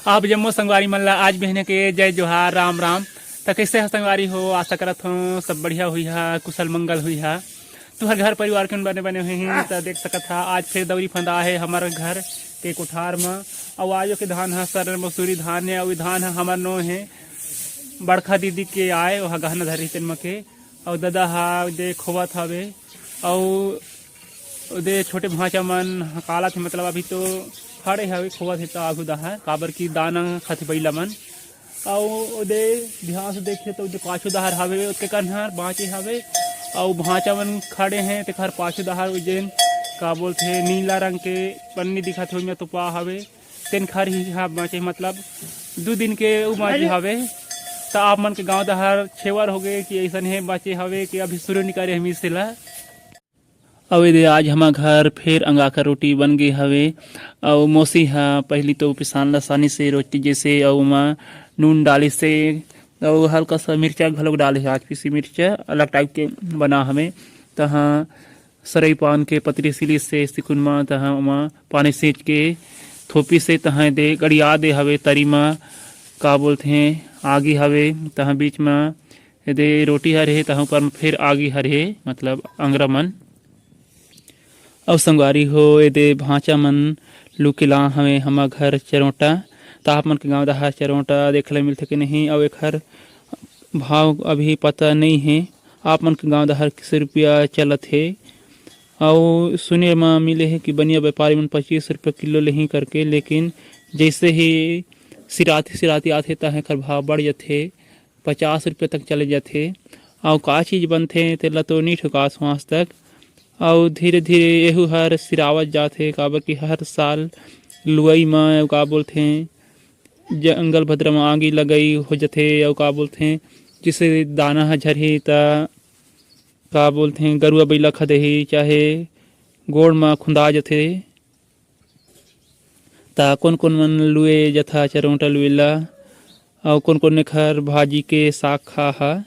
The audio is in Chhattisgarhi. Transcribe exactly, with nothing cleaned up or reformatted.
आप जम्मो संगवारी मन ला आज बिहने के जय जोहार, राम राम। त कइसे ह संगवारी हो? आशा करत हों सब बढ़िया हुई हा, कुशल मंगल हुई हा। तुहर घर परिवार के बने बने हुई ही, त देख सकत हा आज फिर दौरी फंदा हे हमर घर के कोठार म। अउ आजो के धान ह सरन मसूरी धान हे, अउ धान ह हमर नो हे, बड़खा दीदी के आए, ओहा गहना धरी तेन म के, अउ ददा हा दे खोवत हवे, अउ ओदे छोटे भांचा मन ह कालत हे, मतलब अभी तो खड़े हवे, खोवत हे त आघू डहर, काबर कि दाना खाथे बइला मन। अउ ओदे ध्यान से देखिए तो ओदे पाछू डहर हवे, ओतके कन हर बांचे हवे, अउ भांचा मन खड़े हे, तेखर पाछू डहर ओ जेन का बोलथे नीला रंग के पन्नी दिखत हे, ओमे तोपा हवे, तेन खर ही हा बांचे, मतलब दू दिन के उ बांचे हवे। त आप मन के गांव डहर छेवर हो गए कि अइसन हे बांचे हवे कि अभी शुरू नइ करे हमी सेला। अउ एदे आज हमर घर फेर अंगाकर रोटी बन गे हवे। अउ मौसी ह पहिली तो पिसान ल सानी से रोटी जैसे, अउ ओमा नून डालिस से, अउ हल्का सा मिर्चा घलोक डाले हे। आज पीसी मिर्चा अलग टाइप के बना हवे। तहाँ सरई पान के पतरी सिलिस से सिकुन म, तहाँ ओमा पानी सींच के थोपी से, तहाँ एदे गड़िया दे हवे तरी म, का बोलथे, आगी हवे। तहाँ बीच म एदे रोटी हर हे, तहाँ ऊपर म फिर आगी हर हे, मतलब अंगरा मन। अउ संगवारी हो, एदे भांचा मन लुके ला हवे हमर घर चरोटा। त आप मन के गांव डहर चरोटा देखे ले मिलथे कि नहीं? अउ एखर भाव अभी पता नहीं हे। आप मन के गांव डहर किस रुपया चलत हे? अउ सुने म मिले हे कि बनिया व्यापारी मन पच्चीस रुपया किलो लेही करके, लेकिन जैसे ही सिराती सिराती आथे, त एखर भाव बढ़ जथे। पचास रुपया तक चले जाथे। अउ का चीज बनथे, तेला तो नी ठुकास हों आज तक। अउ धीरे-धीरे एहू हर सिरावत जाथे, काबर कि हर साल लुवई म, अउ का बोलथे, जंगल भद्रा म आगी लगई हो जथे, अउ का बोलथे, जइसे दाना ह झरही, त का बोलथे, गरुआ बइला खदेही, चाहे गोड़ म खुंदा जथे। त कोन-कोन मन लुए जथा चरोंटा लुए ला, अउ कोन-कोन एखर भाजी के साग खा हा।